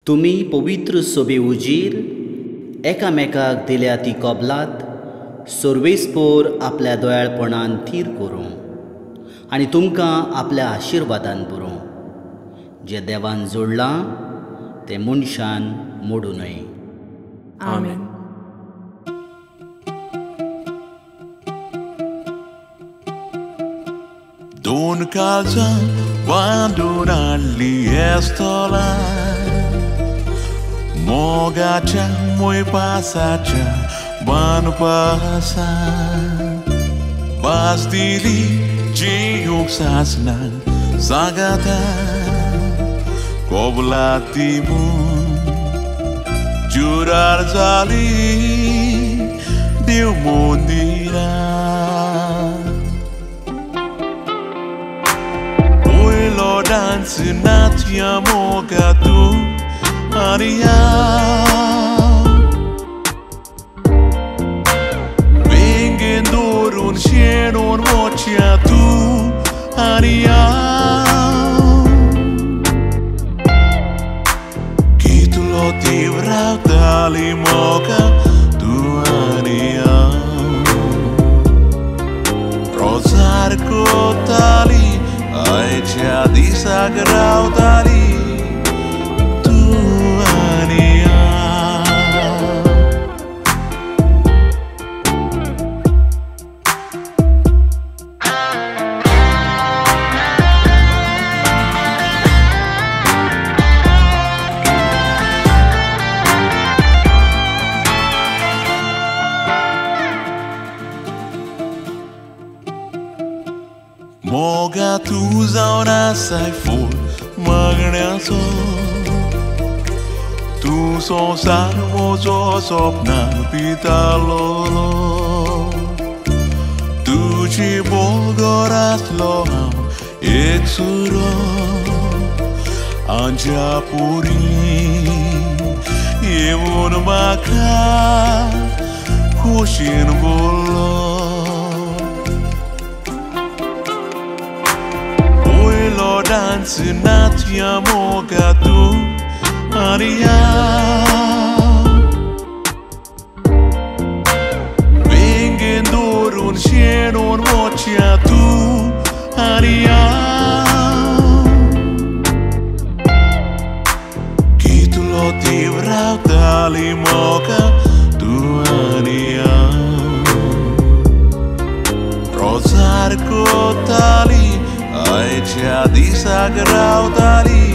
तुमी पवित्र सोबे उजीर एकामेकाक दिल्या ती कबलात सर्वेस्पोर आपल्या दयाळपणान थीर करूं आनी तुमकां आपल्या आशिर्वादान पुरूं. जें देवान जोडलां तें मनशान मोडूं न्हय. आमेन. दोन काळजां बांदून हाडली आसतला मोगाच्या मोयपासाच्या बांदपासा भास दिली जियूंक सासणाक सांगाता कोबला ती म्हूण जुरार जाली देव मंदिरां. पयलो डांस नाचया मोगा तूं आनी हांव वेंगेन दवरून शेणून वचया तूं आनी हांव कितलो देव रावताली मोगा तूं आनी हांव रोजार कोताली आयच्या दिसाक रावताली तूं आनी हांव. मोगा तूं जावन आसाय फूल मागण्याचो तूं संवसार म्हजो सपनां पितालो तुजी बगर आसलो हांव एक सुरो आंज्या पुरी येवन म्हाका खोशेन बोल्लो. डांस नाचया मोगा तूं आनी हांव वेंगेन दवरून शेणून वचया तूं आनी हांव कितलो देव रावताली मोगा तूं आनी हांव रोजार कोताली आयच्या दिसाक रावताली